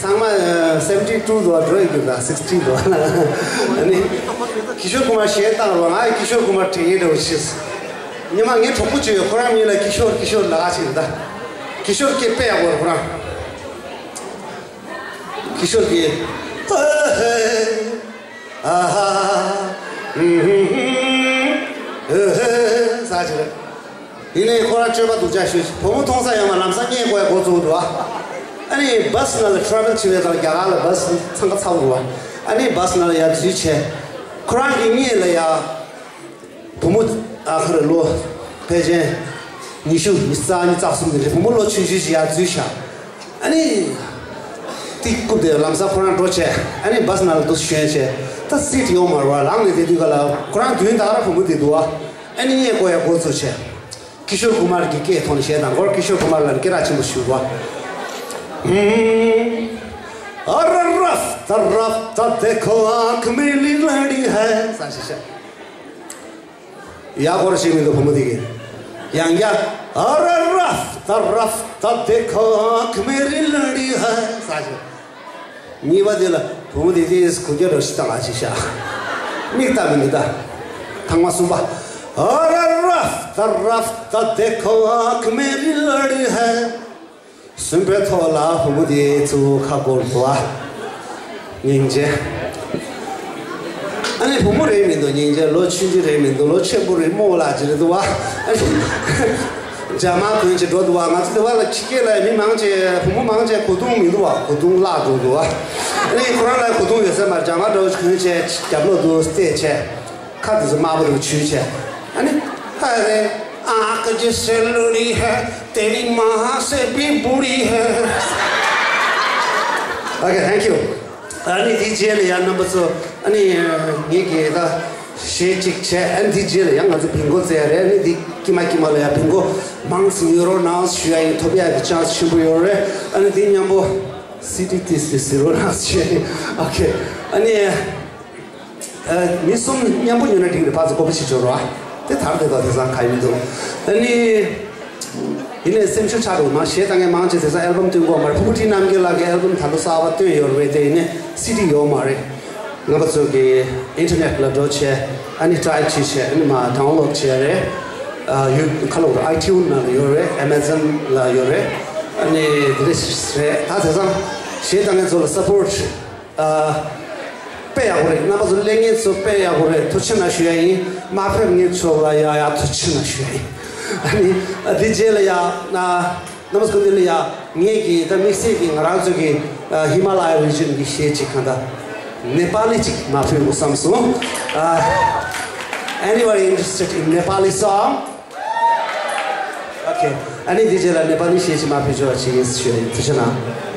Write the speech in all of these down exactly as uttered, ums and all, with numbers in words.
ཚང་མ་seventy two འདུག་འགྲོ་ཡི་འདུག་ད་sixty འདུག་ཨ་ནི་ཀི་ཤོར་ཀུ་མར་གཞས་བཏང་རོགས། ང་ཡི་ཀི་ཤོར་ཀུ་མར་དྲན་ཡས་འདྲ་བོ་ཆེ། ཉི་མ་ངའི་གྲོགས་པོ་གཅིག་ཡོད། ཁོ་རང་མིང་ལ་ཀི་ཤོར་ཀི་ཤོར་ལབ་ཀྱི་ཡོད་ད། ཀི་ཤོར་སྐད་དཔེ་ཡག་པོ་རེད་ཁོ་རང་། ཀི་ཤོར་གྱིས། ཨ་ཧ། ཨ་ཧ། ཨུ་ཧུ། ཨུ་ཧུ། ཟེར་གྱི་རེད། ཡིན་ནའི་ཁོ་རང་སྤྱོད་པ་སྡུག་ཅག་ཤོས་ཤིག་བུ་མོ་མཐོང་ས་ཡོང་བ་ལམ་སང་བརྙས་དགོས་ཡ་འགོ་བཙུགས་འདུག་ཨ། ཨ་ནི་བྷ་སི་ནང་ལ་ཊེ་རེ་ཝལ་བྱེད་པའི་སྐབས་རྒྱ་གར་ལ་བྷ་སི་འཚང་ཁ་ཚ་པོ་འདུག་ཨ། ཨ་ནི་བྷ་སི་ནང་ལ་ཡར་འཛུལ་བྱས། ཁོ་རང་གི་སྔས་ལ་ཡ། བུ་མོ་ཨ་ཁ་རེ་ལོ་ཕལ་ཆེར་ཉི་ཤུ་ཉི་ཤུ་རྩ་གཉིས་རྩ་གསུམ་གྱི་རེད། བུ་མོ་ལོ་ཆུང་ཆུང་ཞིག་ཡར་འཛུལ་ཤག་ཨ་ནི་ཏིག་རྐུབ་དེ་ལམ་སང་ཁོ་རང་འགྲོ་བྱས། ཨ་ནི་བྷ་སི་ནང་ལ་འདུག་ཞོན་བྱས། ད་སིཊ་ཡོད་མ་རེད་བ། ལངས་ནས་བསྡད་དུས་ག་ལ་ཁོ་རང་མདུན་ད་ག་རང་བུ་མོ་དེ་འདུག་བ། ཨ་ནི་བརྙས་དགོས་ཡ་འགོ་ཚུགས་བྱས། ཀི་ཤོར་ཀུ་མར་གྱི་སྐད་ཐོག་ནས་གཞས་དང་སྐོར། ཀི་ཤོར་ཀུ་མར་ལ་སྐད་གྲགས་ཆེན་པོ་ཞིག་འདུག་བ། ཨ་ར་ར་ད་ར་ད་དེ་ཁོ་ཨ་ཁ་མེ་ལི་ལ་ལི་ཧེ་ས་ཤ་ཤ། ཡག་པོ་ཞིག་མི་འདུག་བུ་མོ་དེ་གིས། ཡང་བསྐྱར། ཨ་ར་ར་ད་ར་ད་དེ་ཁོ་ཁ་མེ་རི་ལ་རི་ཧ་ས་ཞིག་གཉིས་པ་དེ་ལ་བུ་མོ་དེ་དེས་གུ་རྒྱ་རོ་ཞིག་བཏང་ཨ་ཅི་ཤ། མིག་ལྟ་མི་འདུག་ད། ཐེངས་མ་གསུམ་པ། ཨ་ར་ར་ད་ར་ད་དེ་ཁོ་ཁ་མེ་རི་ལ་རི་ཧ། གསུམ་པའི་ཐོག་ལ་བུ་མོ་དེ་ཚུར་ཁ་སྐོར་འདུག་བ། སྙིང་རྗེ། ཨ་ནི་བུ་མོ་རེད་མི་འདུག་སྙིང་རྗེ། ལོ་ཆུང་ཆུང་རེད་མི་འདུག་ལོ་ཆེན་པོ་རེད། རྨོ་ལགས་ཅིག་རེད་འདུག་བ། ཨ་ནི་ཇ་མ་གོན་བྱས་འགྲོ་འདུག་བ། ང་ཚོ་དེ་བ་ལ་ཕྱི་རྒྱལ་ལ་མི་མང་ཆེ་བུ་མོ་མང་ཆེ་གོས་ཐུང་མི་འདུག་བ། གོས་ཐུང་བརླག་འགྲོ་འདུག་བ། ཨ་ནི་ཁོ་རང་ལ་གོས་ཐུང་ཡོད་ས་མ་རེད། ཇ་མ་འདྲ་བོ་ཞིག་གོན་བྱས་རྒྱབ་ལོག་ཏུ་བལྟས་བྱས། ཁ་དེ་ཚོ་དམར་པོ་རུ་ཆུས་བྱས། ཨ་ནི་ཧ་རེ། ཨ་ཀ་ཇི་སེ་ལུ་རི་ཧེ། དེ་རིང་མ་ཧ་སེ་པི་བུ་རི་ཧེ། Okay, thank you. ཨ་ནི་དེའི་རྗེས་ལ་ཡང་རྣམ་པ་ཚོ། ཨ་ནི་ངེད་ཀྱིས་ད་གཞས་གཅིག་བྱས། ཨ་ནི་དེའི་རྗེས་ལ་ཡང་ང་ཚོ་བིང་གོ་རྩེ་ཡ་རེད། ཨ་ནི་དེ་དཀྱིལ་མ་དཀྱིལ་མ་ལ་ཡང་བིང་གོ་མང་ཙམ་ཡོད་རོགས་གནང་ཞུ་ཡ་ཡིན། ཐོབ་ཡ་གི་ཆན་སི་ཆེན་པོ་ཡོད་རེད། ཨ་ནི་དེ་མཉམ་པོ་སི་ཌི་ཏོག་ཙམ་ཟེར་རོགས་གནང་ཞུ་ཡ་ཡིན། Okay. ཨ་ནི། ཨ། མི་གསུམ་མཉམ་པོ་ཉོས་ན་འགྲིག་རེད། ཕར་ཚུར་སྐོར་པ་བྱེད་ཆོག་རོགས། དེ་དར་དེ་དག་དེང་སང་ག་ཡིན་འདུག་ཨ་ནི། ཡིན་ནའི་སེམས་ཤུགས་ཆག་འགྲོ་མ། གཞས་བཏང་མཁན་མང་ཆེ་དེང་སང་ཨལ་བམ་བཏོན་གོ་མ་རེད། ཕུར་བུ་ཁྲིད་རྣམ་རྒྱལ་ལགས་ཀྱི་ཨལ་བམ་ད་ལོ་གསར་པ་བཏོན་ཡོད་རེད་དེ། ཡིན་ནའི་སི་ཌི་ཡོད་མ་རེད། རྣམ་པ་ཚོ་གིས་ཨིན་ཊར་ནེཊ་ལ་འགྲོ་བྱས། ཨ་ནི་ཊའིབ་བྱས་བྱས། ཨ་ནི་མར་ཌའུན་ལོཌ་བྱས་རེད། ཨ། ཡུ་ཁ་ལོ་ར་ཨའི་ཊུན་ནང་ལ་ཡོད་རེད། ཨེ་མ་ཛོན་ལ་ཡོད་རེད། ཨ་ནི་དེ་འདྲ་རེད། ད་དེང་སང་གཞས་བཏང་མཁན་ཚོ་ལ་སཔོརཊ། ཨ། དཔེ་ཡག་པོ་རེད། རྣམ་པ་ཚོ་ལས་ངན་ཚོ་དཔེ་ཡག་པོ་རེད། ཐུགས་རྗེ་ཆེ་གནང་ཞུ་ཡ་ཡིན། མ་ཕེབས་མཁན་ཚོ་ལ་ཡ་ཡ་ཐུགས་རྗེ་ཆེ་གནང་ཞུ་ཡ་ཡིན། ཨ་ནི་ཨ་དེ་རྗེས་ལ་ཡ་ན་རྣམ་པ་ཚོ་འདི་ལ་ཡ་ངེད་ཀྱི་ད་དམིགས་བསལ་གྱི་ང་རང་ཚོ་གི་ཨ་ཧི་མ་ལ་ཡ་རི་ཇན་གྱི་གཞས་ཅིག་གང་ལྟར་ནེ་པ་ལི་ཅིག་མ་ཕུལ་དགོས་བསམ་སོང་། ཨ། Anybody interested in Nepali song? Okay. ཨ་ནི་དེ་རྗེས་ལ་ནེ་པ་ལི་གཞས་ཅིག་མ་ཕུལ་ཆོག་ཅིག་ཡིན་ཞུ་ཡིན། ཐུགས་རྗེ་གནང་།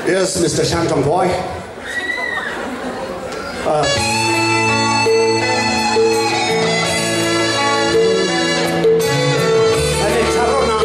Yes, Mister Shangtong boy. ཨ། ཨ་ནི་ཆ་རོགས་གནང་།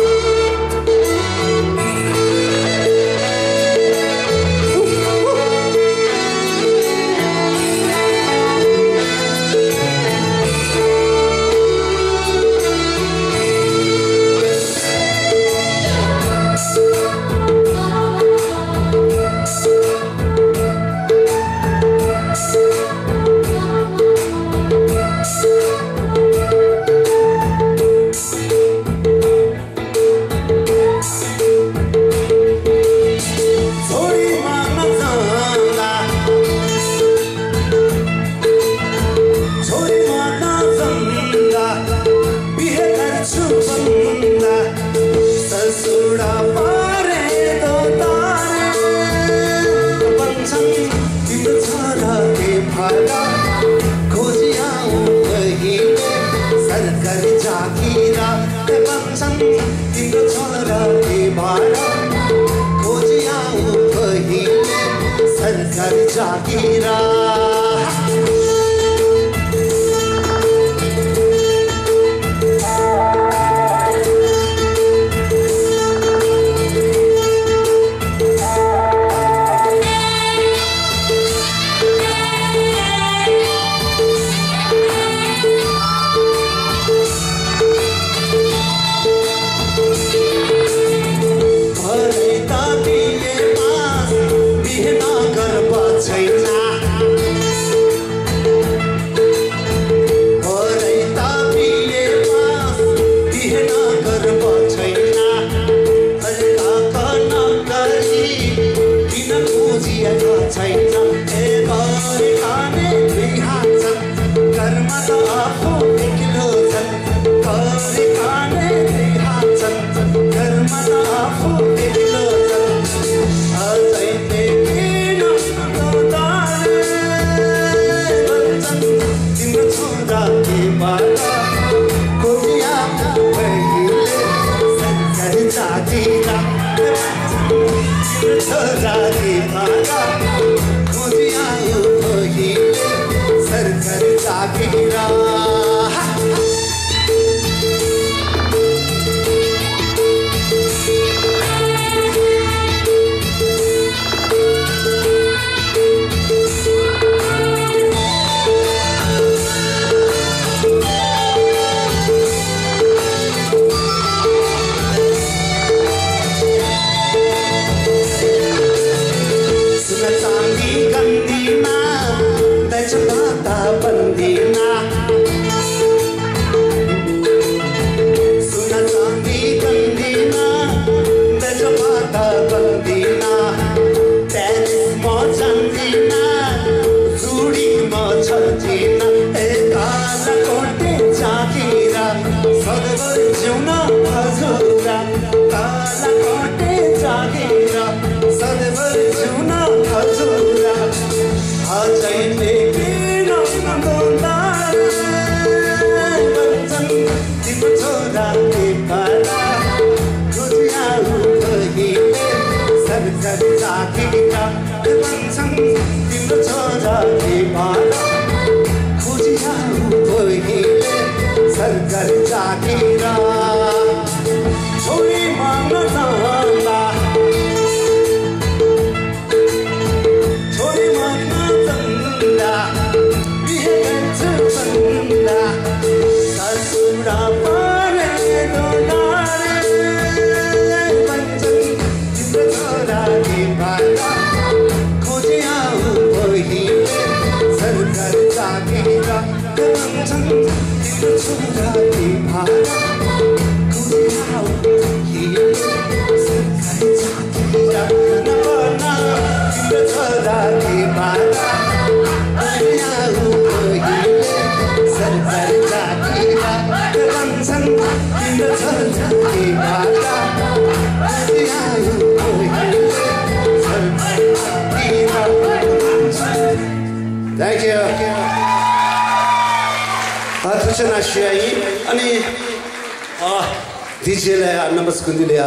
Thank you. ཨ་ཐུགས་རྗེ་གནང་ཞུ་ཡ་ཡིན། ཨ་ནི་ཨ་ཌི་ཇེ་ལ་ཡ་རྣམ་པ་སྐུ་མདུན་ལ་ཡ།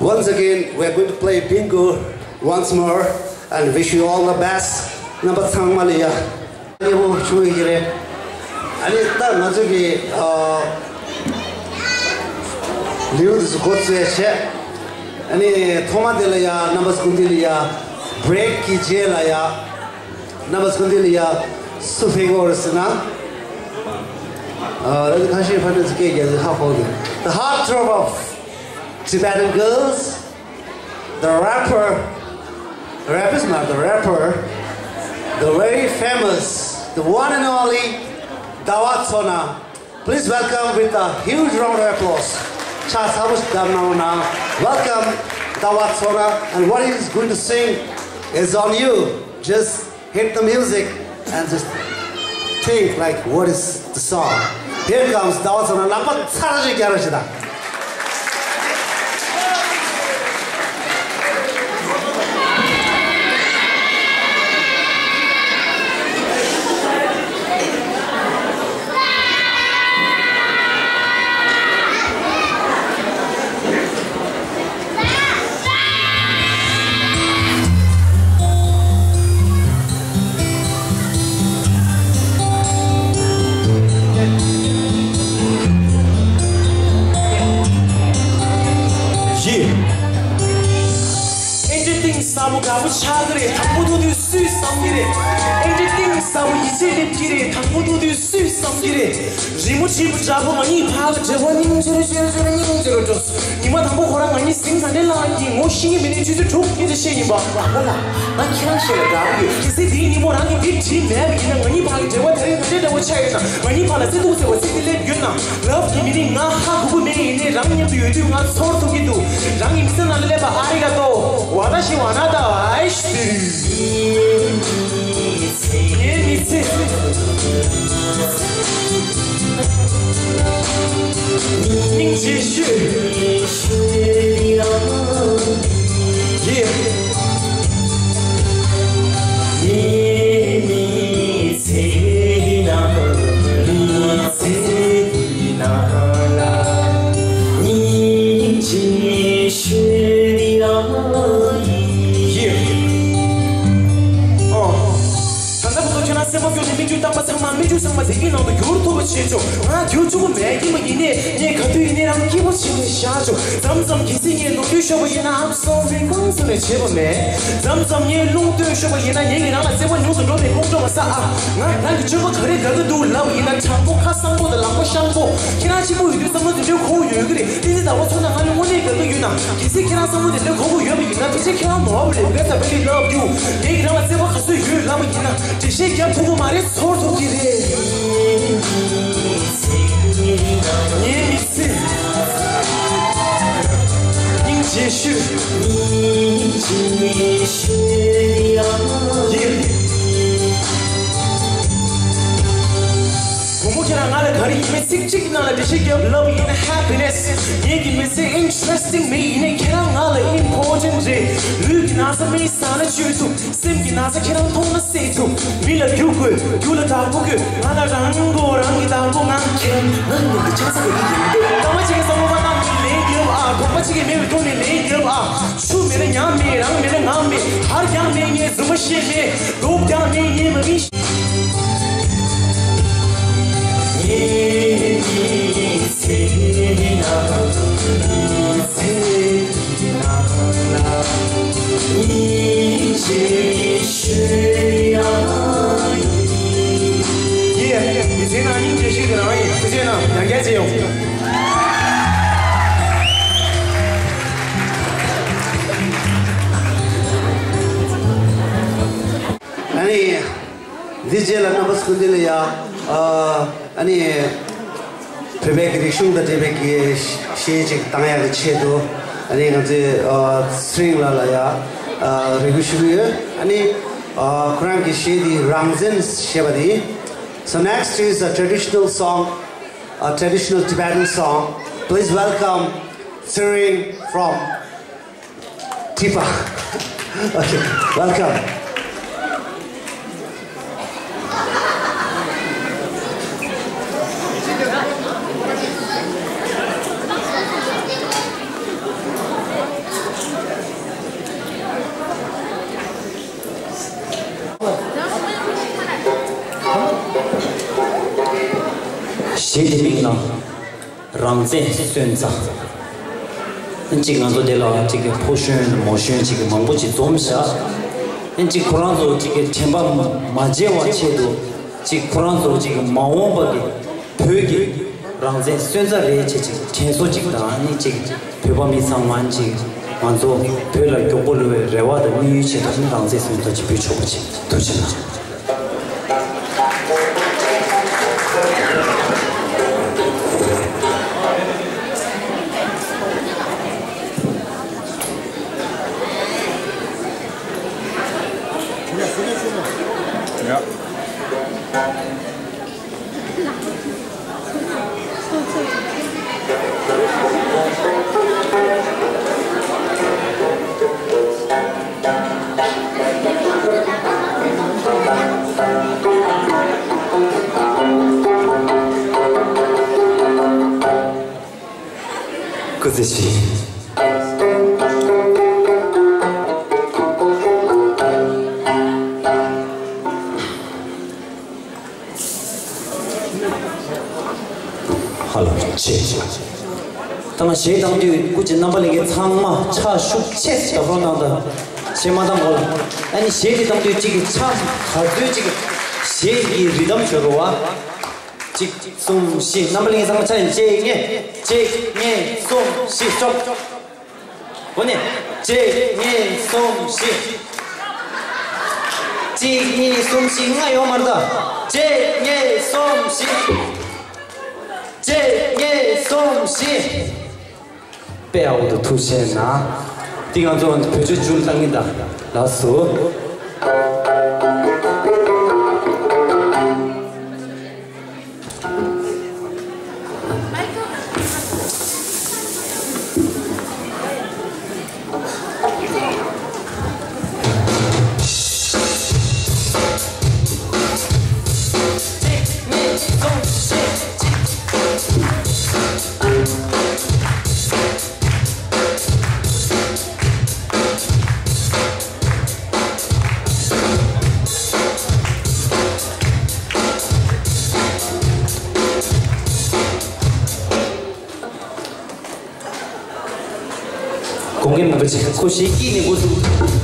Once again, we are going to play bingo once more and wish you all the best. རྣམ་པ་ཚང་མ་ལ་ཡ་སྐྱིད་པོ་བྱུང་ཡོད་ཀྱི་རེད། ཨ་ནི་ད་ང་ཚོ་གི་ཨ་ལེའུ་འདི་ཚོ་འགོ་བཙུགས་ཡ་བྱས། ཨ་ནི་ཐོག་མ་དེ་ལ་ཡ་རྣམ་པ་སྐུ་མདུན་ལ་ཡ་བྷི་རེག་གི་རྗེས་ལ་ཡ། རྣམ་པ་སྐུ་མདུན་ལ་ཡ་སུ་ཕེབས་ཀྱི་ཡོད་རེད་ཟེར་ན། ཨ་ཁ་ཤས་ཕར་འདྲ་ཅིག་སྐད་རྒྱག་ཟེར་ཧ་གོ་གི། The heartthrob of Tibetan girls, the rapper, rappers མ་the rapper, the very famous, the one and only Dawa Tsona. Please welcome with a huge round of applause. ཕྱག་ཚ་པོ་ཞིག་བརྡབ་གནང་རོགས་གནང་། Welcome, Dawa Tsona, and what he's going to sing is on you. Just hit the music and just think like what is the song. Here comes Dawa Tsona. ལག་པ་ཚ་ར་ཅིག་རྒྱག་རོགས་ཞེ་དྲག་ཡེ། ཨེ་འདྲ་གཏིང་ཟབ་པོ་དགའ་པོ་ཆགས་ཀྱི་རེད། དང་པོ་ཐུག་དུས་སུས་བསམ་གྱི་རེད། ཨེ་འདྲ་གཏིང་ཟབ་པོ་ཡིད་ཆེས་སླེབས་ཀྱི་རེད། དང་པོ་ཐུག་དུས་སུས་བསམ་གྱི་རེད། རི་མོ་བྲིས་པ་འདྲ་པོ་ང་གཉིས་བར་ལ་འབྲེལ་བ་སྙིང་རྗེ་རུ་ཆེ་རུ་ཆེ་རུ་སྙིང་རྗེ་རུ་འགྲོ། ཉི་མ་དང་པོ་ཁོ་རང་ང་གཉིས་ཟིང་ས་ནས་ལངས་ཀྱིས་ངོ་ཤེས་ཀྱི་མི་འདུག་ཆུ་ཚོད་དྲུག་ཉིན་རེ་བཤད་ཡིན་པ། ཨ་ལ། ང་ཁྱེད་རང་ཞིག་ལ་དགའ་གི་ཡོད། གལ་སྲིད་དེའི་ཉིན་མོ་རང་གིས་འདི་བྲིས་མེད་པ་ཡིན་ན། ང་གཉིས་བར་གྱི་འབྲེལ་བ་དེ་རིང་ག་འདྲའི་འདྲ་བོ་ཆགས་ཡོད་ན། ང་གཉིས་བར་ལ་བརྩེ་དུང་ཟེར་བ་ཚིག་དེ་སླེབས་ཡོད་ན། ལབ་ཀྱི་མི་རིང་ང་ཧ་གོ་གི་མེད། ཡིན་ནའི་རང་མཉམ་དུ་ཡོད་དུས་ང་ཚོར་ཐུབ་ཀྱི་འདུག་རང་གི་མི་ཚེ་ནང་ལ་སླེབས་པ། ཨ་རི་ག་ཏོ། ཝ་ད་ཤི་ཝ་ན་ད་ཨའི་ཤི་དི་རི། ངའི་མི་ཚེ། སྙིང་རྗེ་ཞུ། ཡེ། ཡེ། ཨོ། ད་ལྟ་བར་དུ་ཁྱེད་རང་སེམས་པ་སྐྱོ་ནས་སྨིན་རྒྱུ་བཏང་པ་ཚང་མ། སྨིན་རྒྱུ་ཚང་མ་བདེ་སྐྱིད་ནང་དུ་འགྱུར་ཐུབ་པ་བྱེད་ཆོག་ང་འགྱུར་ཆོག་གི་མེད་ཀྱི་མ་ཡིན་ནས། ངས་ག་དུས་ཡིན་ནའི་རང་སྐྱིད་པོ་བྱེད་ནས་བཞག་ཆོག་མཚམས་མཚམས་གལ་སྲིད་ངས་ནོར་འཁྲུལ་ཤོར་བ་ཡིན་ན། I'm sorry། ཁོང་ཚོ་ནས་བྱས་པ་མེད། མཚམས་མཚམས་ངས་རླུང་བཏོན་ཤོར་བ་ཡིན་ན། ངེད་ཀྱིས་རང་ལ་བརྩེ་བ་ཉུང་དུ་འགྲོ་བའི་དཀོན་མཆོག་མ་ས་ཨ། ང་རང་གི་སྤྱོད་པ་ག་རེ་དགའ་གི་འདུག་ལབ་ཡིན་ན། དྲང་པོ་ཁ་གསང་པོ་དང་ལག་པ་བཤང་པོ། ཁྱེད་རང་གཅིག་པུ་ཡོད་དུས་བསམ་བློ་དེ་འདྲའི་འཁོར་ཡོད་ཀྱི་རེད། ཏི་ཏི་ཟླ་བ་ཚོ་ན་ང་ལ་དངོས་གནས་དགའ་གི་ཡོད་ན། གལ་སྲིད་ཁྱེད་རང་བསམ་བློ་དེ་འདྲའི་འཁོར་གི་ཡོད་པ་ཡིན་ན། ཕལ་ཆེར་ཁྱེད་རང་མ་བབ་རེད། Because I really love you. ངེད་ཀྱིས་རང་ལ་བརྩེ་བ་ག་ཚོད་ཡོད་ལབ་པ་ཡིན་ན། འགྲེལ་བཤད་རྒྱབ་ཐུབ་ཀྱི་མ་རེད། ཚོར་ཐུབ་ཀྱི་རེད། ངའི་མི་ཚེ། སྙིང་རྗེ་ཞུ། ཡེ། བུ་མོ་ཁྱེད་རང་ང་ལ་དགའ་ ག་རེ་ཡིན་མིན་ཚིག་གཅིག་ནང་ལ་འགྲེལ་བཤད་རྒྱབ། Love in happiness། ངེད་ཀྱི་མི་ཚེ་interesting མེད། ཡིན་ནའི་ཁྱེད་རང་ང་ལ་important རེད། ལུས་ཀྱི་ན་ཚ་མེད་ཟ་ན་བཅོས་ཐུབ། སེམས་ཀྱི་ན་ཚ་ཁྱེད་རང་མཐོང་ན་སེལ་ཐུབ། མི་ལ་རྒྱུ་དགོས། རྒྱུ་ལ་བདག་པོ་དགོས། ང་ལ་རང་དགོས། རང་གི་བདག་པོ་ང་ཁྱེད་རང་ནང་མི་འདི་ཆགས་ས་དགོས་ཀྱི་ཡིན། སྐར་མ་གཅིག་གི་བསམ་བློ་བཏང་ནས་ལན་རྒྱབ་ཨ། གྲོགས་པོ་གཅིག་གིས་མེད་པའི་ཐོག་ནས་ལན་རྒྱབ་ཨ། ཆུ་མེད་ན་ཉ་མེད། རང་མེད་ན་ང་མེད། ཧར་རྒྱག་མེད་ངས་རྫུན་མ་བཤད་མེད། རྡོབ་རྒྱག་མེད་ངས་མ་མི། ཡེ། མི་ཚེ་ནང་སྙིང་རྗེ་ཤོས་དེ་རང་ཡིན། ཐུགས་རྗེ་གནང་། ཡང་བསྐྱར་མཇལ་ཡོང་། ཨ་ནི། འདི་རྗེས་ལ་རྣམ་པ་སྐུ་མདུན་ལ་ཡ། ཨ་ནི། བོད་པའི་གི་རིག་གཞུང་དང་འབྲེལ་བའི་གི་གཞས་ཅིག་བཏང་ཡག་གི་ཆེད་དུ། ཨ་ནི་ང་ཚོའི་ཨ་ཚེ་རིང་ལགས་ལ་ཡ། ཨ་རེ་སྐུལ་ཞུ་གི་ཡོད། ཨ་ནི། ཨ་ཁོ་རང་གི་གཞས་འདི་རང་བཙན་ཞེས་པ་འདི། So next is a traditional song, a traditional Tibetan song. Please welcome Tshering from Tipa. Okay, welcome. གཞས་དེ་མིང་ལ། རང་བཙན་སོན་རྩ། ཨན་ཅིག་ང་ཚོ་དེ་ལ་ཅིག་གི་ཕོ་གཞོན་མོ་གཞོན་ཅིག་གི་མང་པོ་ཅིག་འཛོམས་བཞག་ཨན་ཅིག་ཁོ་རང་ཚོ་ཅིག་གི་དྲན་པ་མ་བརྗེད་པ་ཆེད་དུ་ཅིག་ཁོ་རང་ཚོ་ཅིག་གི་མ་འོངས་པ་གི་བོད་ཀྱི་རང་བཙན་སོན་རྩ་རེད་ཅེས་ཅིག་དྲན་གསོ་ཅིག་དང་ཨ་ནི་ཅིག་བོད་པ་མི་ཚང་མ་ཅིག་ང་ཚོ་བོད་ལ་མགྱོགས་པོ་ལོག་པའི་རེ་བ་དང་དམིགས་ཡུལ་ཆེད་དུ་ཨ་ནི་རང་བཙན་སོན་རྩ་ཅིག་འབུལ་ཆོག་པ་ཅིག་ཐུགས་རྗེ་གནང་། སྐུ་ཚེ་ཞིག་ཧ་ལོ་ཆེ། ད་ང་གཞས་བཏང་དུས་སྐུ་མཁྱེན་རྣམ་པ་ལྷན་རྒྱས་ཚང་མ་ཕྱག་ཤུགས་ཆེ་ཞིག་བརྡབ་རོགས་གནང་དང་། གཞས་མ་བཏང་གོང་ལ། ཨ་ནི་གཞས་དེ་བཏང་དུས་གཅིག་གི་ཕྱག་ག་ཚོད་ཅིག་གཞས་ཀྱི་རི་དམ་ཤོར་རོ་བ། གཅིག་གསུམ་བཞི། རྣམ་པ་ལྷན་རྒྱས་ཚང་མ་ཕྱག་ཡིན། གཅིག་གཉིས་གསུམ་བཞི་ཤོག་གོ་ནས། གཅིག་གཉིས་གསུམ་བཞི། གཅིག་གཉིས་གསུམ་བཞི། ལྔ་ཡོང་མ་རེད་ད། གཅིག་གཉིས་གསུམ་བཞི། གཅིག་གཉིས་གསུམ་བཞི། དཔེ་ཡག་པོ་འདུག་ཐུགས་རྗེ་གནང་། འདི་ང་ཚོ་བོད་ཆས་བསྒྱུར་བཏང་གི་ད། ལགས་སོ། དགོངས་འགལ་མེད་པ་ཅིག་ཁོ་ཞིག་སྐྱིད་ནས་འགོ་ཚུགས།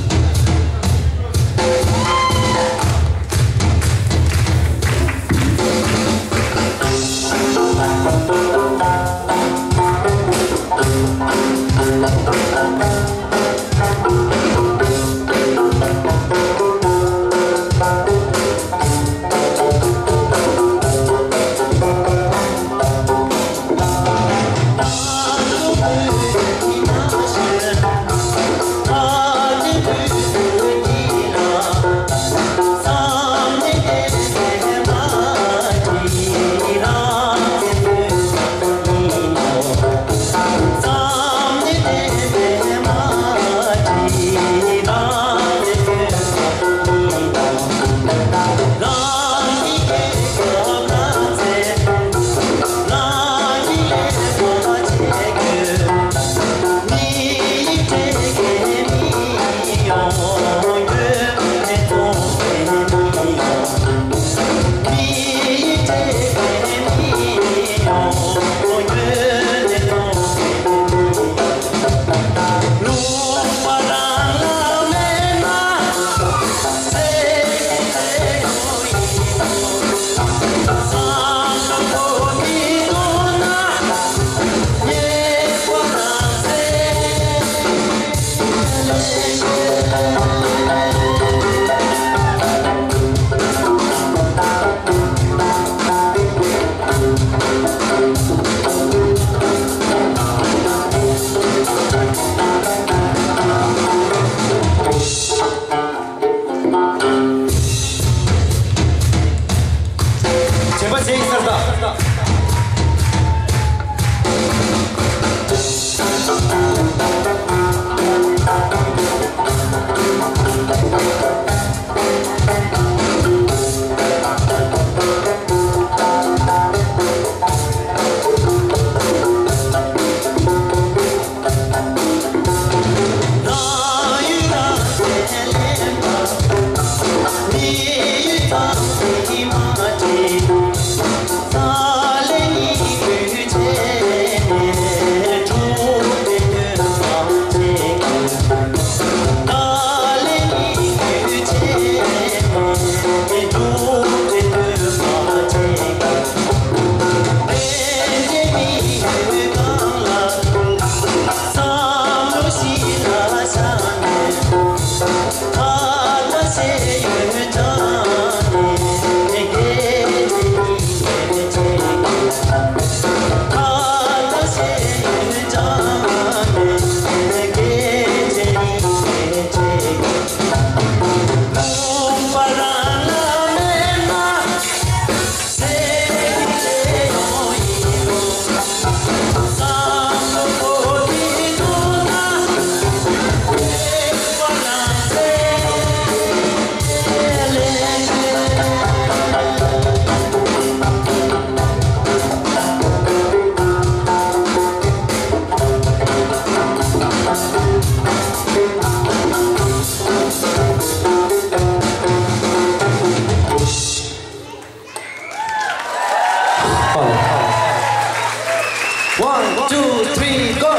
One, two, three, go.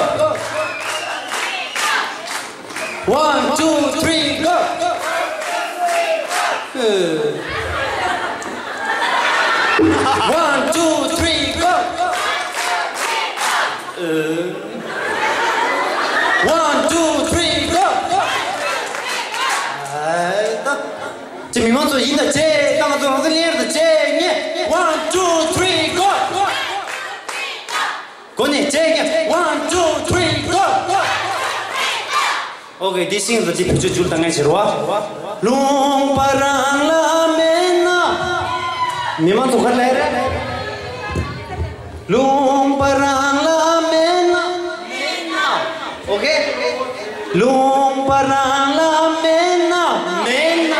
One, two, three, go. One, two, three, go. One, two, three, go. ཨ་ད། ཅི་མི་མང་ཚོ་ཡིན་ད་ཅེ། ད་ང་ཚོ་རང་བཙན་ལེན་ཡར་ད་ཅེ་ཉེ། One, two, three, go. གོ་ནས་ཅེ་ཉེ། One, two, three, go. ཨོ་ཁེ། འདི་ཤིང་ལ་འདི་བེད་སྤྱོད་བཅུག་ད་ངས་བྱེད་རོགས། ལུང་པ་རང་ལ་མེད་ན། མི་མང་ཚོ་ག་ལེ་རེད། ལུང་པ་རང་ལ་མེད་ན། མེད་ན། ཨོ་ཁེ། ལུང་པ་རང་ལ་མེད་ན། མེད་ན།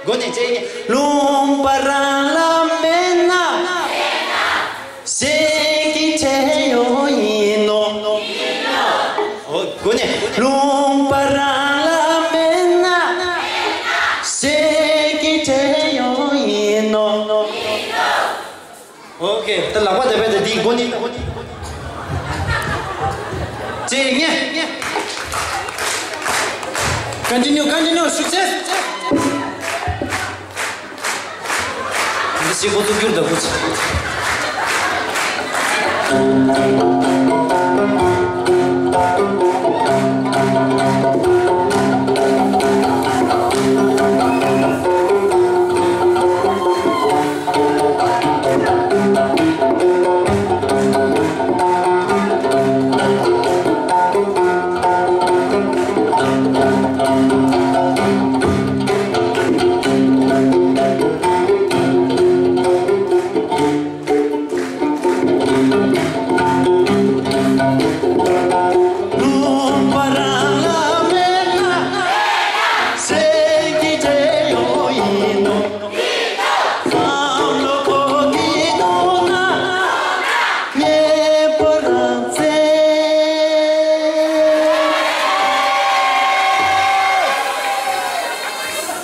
གོ་ནས་ཅེ་ཉེ། ལུང་པ་རང་ལ་མེད་ན། གཞན་གྱིས་སྤྲད་ཡོང་ཡིན་ནོ། ཨོ། གོ་ནས། ལུང་པ་རང་ལ་མེད་ན། གཞན་གྱིས་སྤྲད་ཡོང་ཡིན་ནོ། ཨོ་ཁེ། ད་ལག་པ་དེ་བས་ད་འདི་གོ་ནི། ཅེ་ཉེ། Continue, continue, success. འདི་ཞིག་ཁོ་ཚོ་བསྒྱུར་ད་ཁོ་ཚོ།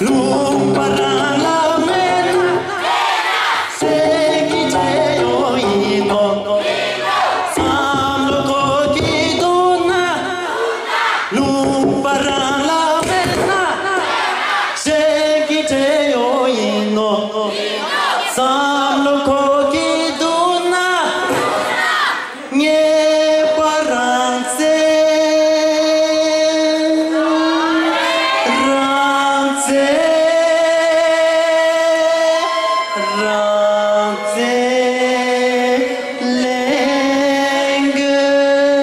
ལུང་པ་རང་ལ་མེད་ན། གཞན་གྱིས་སྤྲད་ཡོང་ཡིན་ནོ། བསམ་བློ་ཁོ་གིས་བཏང་ན། ལུང་པ་རང་ལ་མེད་ན། གཞན་གྱིས་སྤྲད་ཡོང་ཡིན་ནོ། བསམ་བློ་ཁོ་གིས་བཏང་ན། ངེས་པར་རང་བཙན། རང་བཙན། རང་བཙན་ལེན་དགོས།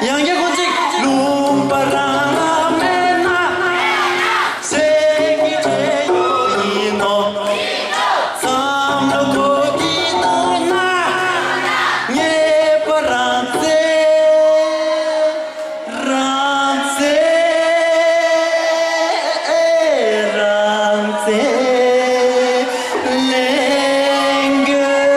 ཡང་བསྐྱར་སྐུ་ཚིག་ལུང་པ་རང་ལ་མེད་ན། གཞན་གྱིས་སྤྲད་ཡོང་ཡིན་ནོ། བསམ་བློ་ཁོ་གིས་བཏང་ན། ངེས་པར་རང་བཙན། རང་བཙན། རང་བཙན་ལེན་དགོས།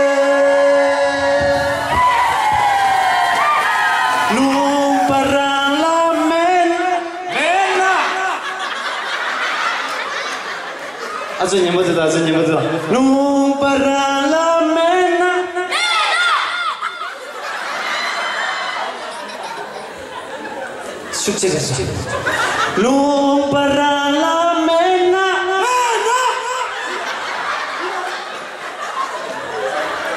ལུང་པ་རང་ལ་མེད་ན། མེད་ན། ཨ་ཙི་ཉན་པོ་ཙི་ད། ཨ་ཙི་ཉན་པོ་ཙི་ད། ལུང་པ་རང་ལ་མེད་ན། ཤུགས་ཆེ་རེད་ཤག་ལུང་པ་རང་ལ་མེད་ན། མེད་ན།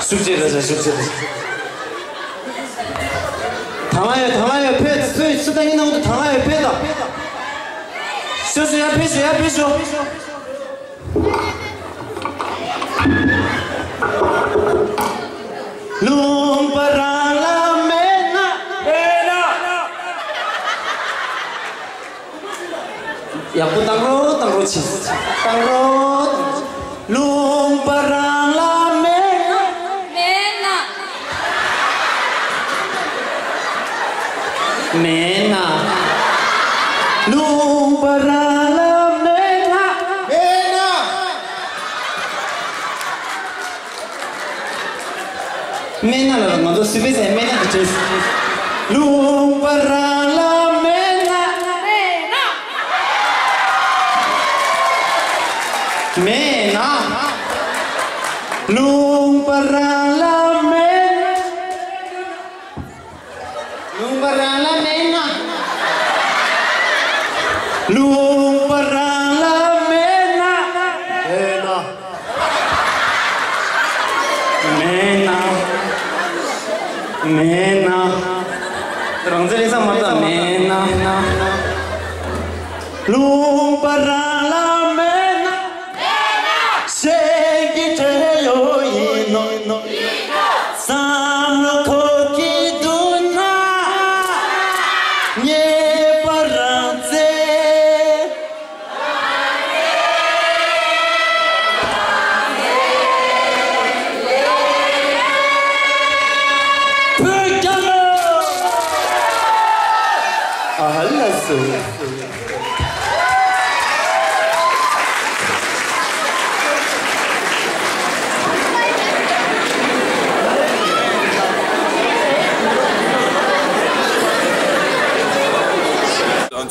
ཤུགས་ཆེ་རེད་ཤག་ཤུགས་ཆེ་རེད་ཤག་དང་བླངས་ཡོད། དང་བླངས་ཡོད། ཕེབས། སུ་སུ་ད་ཡིན་ནང་དུ་དང་བླངས་ཡོད། ཕེབས་དང་། ཤོག་ཤོག་ཡར་ཕེབས་ཤོག་ཡར་ཕེབས་ཤོག་ལུང་པ་རང་ལ་མེད་ན། མེད་ན། ཡག་པོ་བཏང་རོགས། བཏང་རོགས་བྱེད། བཏང་རོགས། ལུང་པ་རང་ལ་མེད་ན། མེད་ན། མེད་ན། ལུང་པ་རང་ལ་མེད་ན། མེད་ན། སྨན་སྣ་ལ་ང་ཚོ་སི་པི་སའི་སྨན་སྣ་དེ་བྲིས། ལུང་པ་རང་ལ་མེད་ན། མེད་ན། མེད་ན། ལུང་པ་རང་ལ་མེད་ན། ལུང་པ་རང་ལ་མེད་ན། ལུང་པ་རང་ལ་མེད་ན། མེད་ན། མེད་ན། མེད་ན། རང་བཙན་ལེགས་བསམ་མ་བཏང་མེད་ན། ལུང་པ་རང་ལ་མེད་ན། གཞན་གྱིས་སྤྲད་ཡོད་ཡིན་ནོ། བསམ་བློ་ཁོག་གི་འདུག་ན། ངེས་པར་རང་བཙན། བོད་རྒྱལ་ལོ། ཨ་ལ་སོ།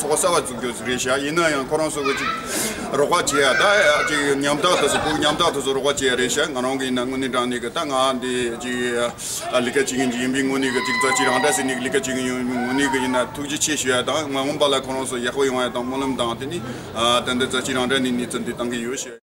ཚོགས་པ་གསར་པ་བཙུགས་རྒྱུ་རེད་ཤག་ཡིན་ན་ཡང་ཁོ་རང་ཚོ་གི་ཅིག་རོགས་པ་བྱེད་ཡ། ད་ཅིག་ཉམ་ཐག་དེ་ཚོ་བོད་ཉམ་ཐག་དེ་ཚོ་རོགས་པ་བྱེད་ཡ་རེད་ཤག་ང་རང་གི་ཡིན་ན་དངོས་གནས་དྲང་གནས་གི་ད་ང་འདི་ཅིག་ལས་ཀ་བྱེད་མཁན་ཅིག་ཡིན་པའི་ངོས་ནས་གི་ཅིག་རྩ་ཆེ་རང་འདྲ་ཟེར་ནས་ལས་ཀ་བྱེད་མཁན་ཡིན་པའི་ངོས་ནས་གི་ཡིན་ན་ཐུགས་རྗེ་ཆེ་ཞུ་ཡ་དང་། མ་འོངས་པ་ལ་ཁོ་རང་ཚོ་ཡག་པོ་ཡོང་ཡ་དང་སྨོན་ལམ་དང་། དེ་ནས་ད་ལྟ་རྩ་ཆེ་རང་འདྲ་ནས་གནས་ཚུལ་འདི་བཏང་གི་ཡོད་ཤག